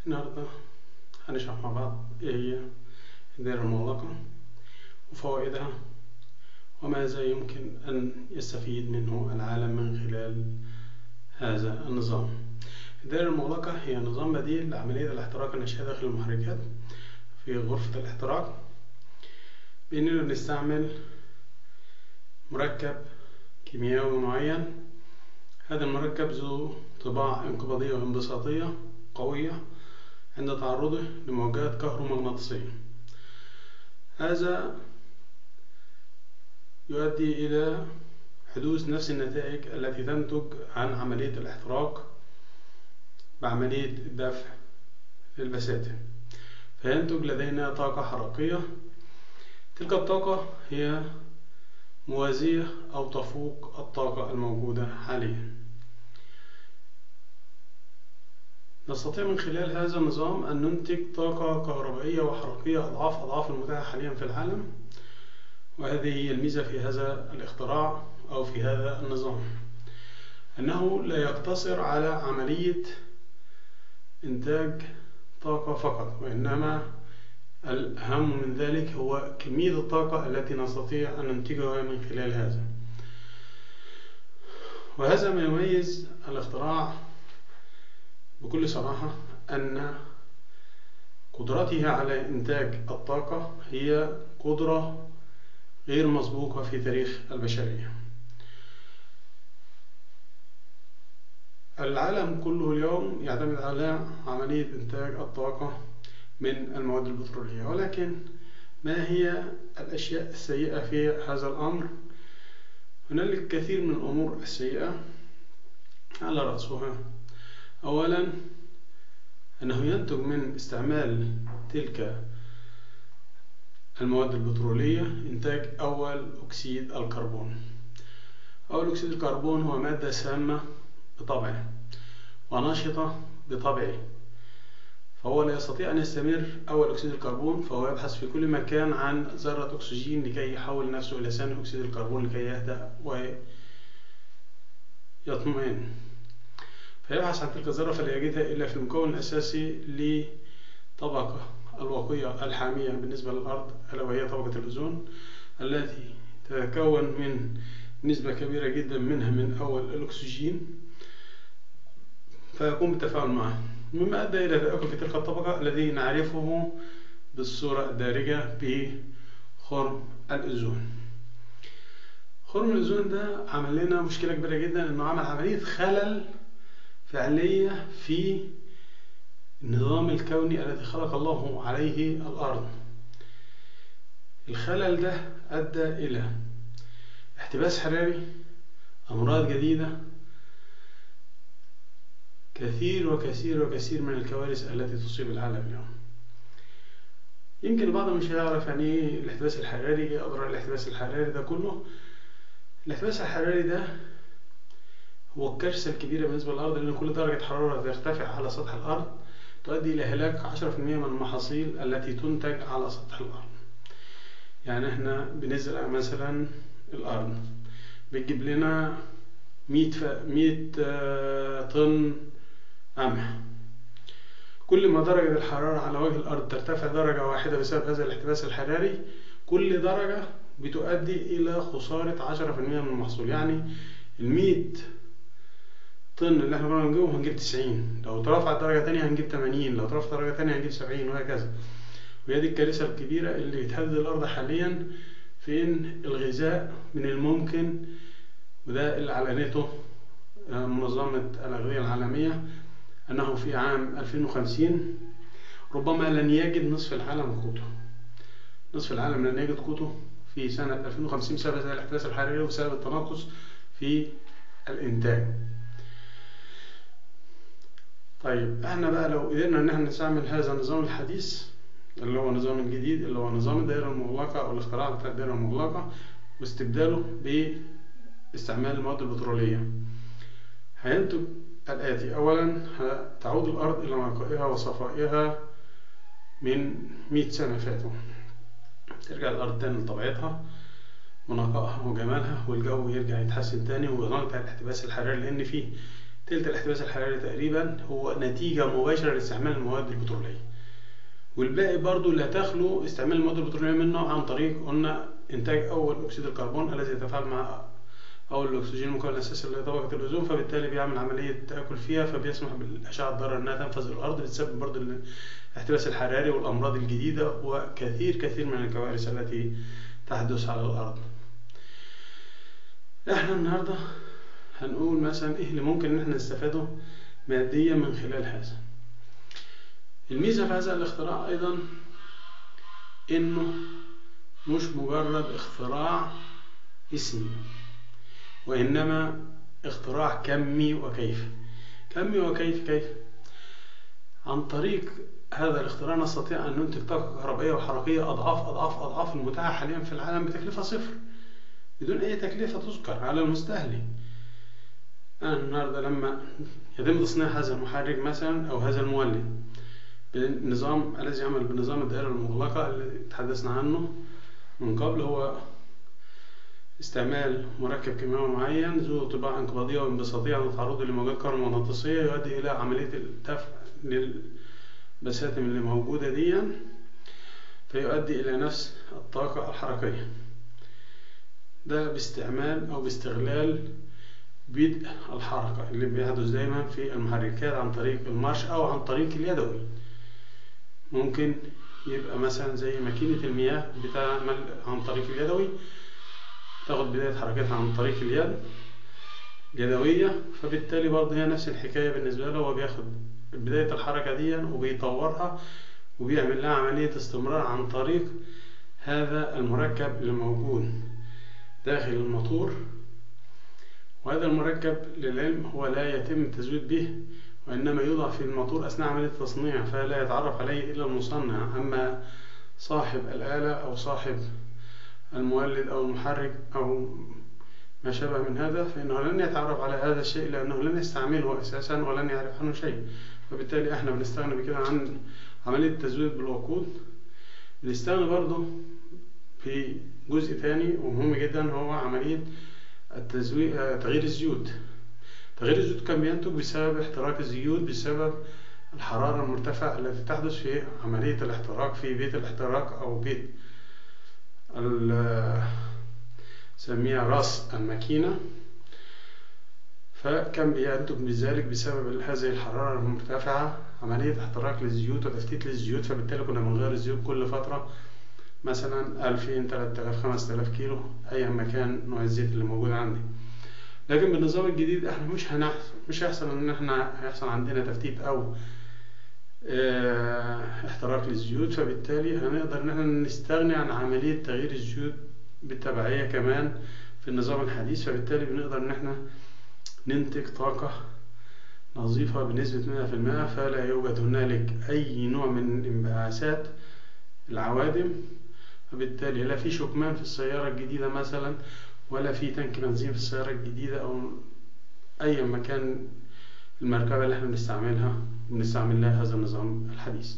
النهاردة هنشرح مع بعض إيه هي الدائرة المغلقة وفوائدها وماذا يمكن أن يستفيد منه العالم من خلال هذا النظام. الدائرة المغلقة هي نظام بديل لعملية الاحتراق الناشئة داخل المحركات في غرفة الاحتراق، بأننا بنستعمل مركب كيميائي معين. هذا المركب ذو طباع انقباضية وانبساطية قوية عند تعرضه لموجات كهرومغناطيسية. هذا يؤدي إلى حدوث نفس النتائج التي تنتج عن عملية الاحتراق بعملية الدفع للبساتين، فينتج لدينا طاقة حرارية. تلك الطاقة هي موازية أو تفوق الطاقة الموجودة حاليا. نستطيع من خلال هذا النظام أن ننتج طاقة كهربائية وحركية أضعاف أضعاف المتاحة حاليا في العالم، وهذه هي الميزة في هذا الاختراع أو في هذا النظام، أنه لا يقتصر على عملية إنتاج طاقة فقط، وإنما الأهم من ذلك هو كمية الطاقة التي نستطيع أن ننتجها من خلال هذا. وهذا ما يميز الاختراع بكل صراحة، أن قدرته على إنتاج الطاقة هي قدرة غير مسبوقة في تاريخ البشرية. العالم كله اليوم يعتمد على عملية إنتاج الطاقة من المواد البترولية، ولكن ما هي الأشياء السيئة في هذا الأمر؟ هنالك الكثير من الأمور السيئة، على رأسها أولا أنه ينتج من استعمال تلك المواد البترولية إنتاج أول أكسيد الكربون. أول أكسيد الكربون هو مادة سامة بطبعه ونشطة بطبعه، فهو لا يستطيع أن يستمر أول أكسيد الكربون، فهو يبحث في كل مكان عن ذرة أكسجين لكي يحول نفسه إلى ثاني أكسيد الكربون لكي يهدأ ويطمئن. فيبحث عن تلك الذرة فلا يجدها إلا في المكون الأساسي لطبقة الواقية الحامية بالنسبة للأرض، ألا وهي طبقة الأوزون، التي تتكون من نسبة كبيرة جدا منها من أول الأكسجين، فيقوم بالتفاعل معه، مما أدى إلى تآكل في تلك الطبقة الذي نعرفه بالصورة الدارجة بخرم الأوزون. خرم الأوزون ده عمل لنا مشكلة كبيرة جدا، إنه عمل عملية خلل فعلية في النظام الكوني الذي خلق الله عليه الأرض. الخلل ده أدى إلى احتباس حراري، أمراض جديدة، كثير وكثير وكثير من الكوارث التي تصيب العالم اليوم. يمكن البعض مش هيعرف يعني ايه الاحتباس الحراري، ايه اضرار الاحتباس الحراري ده كله. الاحتباس الحراري ده هو الكارثة الكبيرة بالنسبة للأرض، لأن كل درجة حرارة ترتفع على سطح الأرض تؤدي إلى هلاك 10% من المحاصيل التي تنتج على سطح الأرض. يعني احنا بنزرع مثلا الأرض بتجيب لنا 100 طن قمح. كل ما درجة الحرارة على وجه الأرض ترتفع درجة واحدة بسبب هذا الاحتباس الحراري، كل درجة بتؤدي إلى خسارة 10% من المحصول. يعني 100 طن اللي احنا كنا بنجيبهم هنجيب 90، لو اترفعت درجة تانية هنجيب 80، لو اترفعت درجة تانية هنجيب 70، وهكذا. وهي دي الكارثة الكبيرة اللي بتهدد الأرض حاليا في إن الغذاء من الممكن، وده اللي أعلنته منظمة الأغذية العالمية، أنه في عام 2050 ربما لن يجد نصف العالم قوته. نصف العالم لن يجد قوته في سنة 2050 بسبب الاحتباس الحراري وبسبب التناقص في الإنتاج. طيب احنا بقى لو قدرنا ان احنا نستعمل هذا النظام الحديث اللي هو النظام الجديد اللي هو نظام الدائرة المغلقة أو الاختراع بتاع الدائرة المغلقة، واستبداله باستعمال المواد البترولية، هينتج الآتي: أولا تعود الأرض إلى نقائها وصفائها من 100 سنة فاتوا، ترجع الأرض تاني لطبيعتها ونقائها وجمالها، والجو يرجع يتحسن تاني، وينقطع الاحتباس الحراري، لأن فيه تلت الاحتباس الحراري تقريبا هو نتيجة مباشرة لاستعمال المواد البترولية، والباقي برضو لا تخلو استعمال المواد البترولية منه عن طريق قلنا إنتاج أول أكسيد الكربون الذي يتفاعل مع أول الأكسجين المكون الأساسي لطبقة الأوزون، فبالتالي بيعمل عملية تآكل فيها، فبيسمح بالأشعة الضارة إنها تنفذ الأرض، بتسبب برضو الاحتباس الحراري والأمراض الجديدة وكثير كثير من الكوارث التي تحدث على الأرض. احنا النهاردة هنقول مثلا ايه اللي ممكن ان احنا نستفاده ماديا من خلال هذا. الميزة في هذا الاختراع ايضا انه مش مجرد اختراع اسمي، وانما اختراع كمي وكيف. كمي وكيف كيف؟ عن طريق هذا الاختراع نستطيع ان ننتج طاقة كهربائية وحركية اضعاف اضعاف اضعاف المتاحة حاليا في العالم بتكلفة صفر، بدون اي تكلفة تذكر على المستهلك. أنا النهاردة لما يتم تصنيع هذا المحرك مثلا أو هذا المولد بالنظام الذي يعمل بنظام الدائرة المغلقة اللي تحدثنا عنه من قبل، هو استعمال مركب كيماوي معين ذو طباع انقباضية وانبساطية عند تعرضه لموجات كهرومغناطيسية يؤدي إلى عملية الدفع للبساتم اللي موجودة دي، فيؤدي إلى نفس الطاقة الحركية. ده باستعمال أو باستغلال بدء الحركة اللي بيحدث دايما في المحركات عن طريق المارش أو عن طريق اليدوي. ممكن يبقى مثلا زي ماكينة المياه بتعمل عن طريق اليدوي، تاخد بداية حركتها عن طريق اليد اليدوية، فبالتالي برضه هي نفس الحكاية بالنسبة له، هو بياخد بداية الحركة دي وبيطورها وبيعمل لها عملية استمرار عن طريق هذا المركب اللي موجود داخل الموتور. وهذا المركب للعلم هو لا يتم التزويد به، وإنما يوضع في الموتور أثناء عملية التصنيع، فلا يتعرف عليه إلا المصنع. أما صاحب الآلة أو صاحب المولد أو المحرك أو ما شابه من هذا فإنه لن يتعرف على هذا الشيء، لأنه لن يستعمله أساسا ولن يعرف عنه شيء. فبالتالي احنا بنستغني بكده عن عملية التزويد بالوقود. بنستغني برضه في جزء تاني ومهم جدا، هو عملية تغيير الزيوت. تغيير الزيوت كان بينتج بسبب احتراق الزيوت بسبب الحرارة المرتفعة التي تحدث في عملية الاحتراق في بيت الاحتراق أو بيت سميها راس الماكينة، فكان بينتج بذلك بسبب هذه الحرارة المرتفعة عملية احتراق للزيوت وتفتيت للزيوت، فبالتالي كنا بنغير الزيوت كل فترة مثلا 2000 3000 5000 كيلو أيا ما كان نوع الزيت اللي موجود عندي. لكن بالنظام الجديد احنا مش هيحصل ان احنا هيحصل عندنا تفتيت او احتراق للزيوت، فبالتالي هنقدر ان احنا نستغني عن عملية تغيير الزيوت بالتبعية كمان في النظام الحديث، فبالتالي بنقدر ان احنا ننتج طاقة نظيفة بنسبة 100%، فلا يوجد هنالك أي نوع من انبعاثات العوادم، فبالتالي لا في شكمان في السيارة الجديدة مثلا، ولا في تانك بنزين في السيارة الجديدة أو أي مكان المركبة اللي احنا بنستعملها بنستعمل لها هذا النظام الحديث.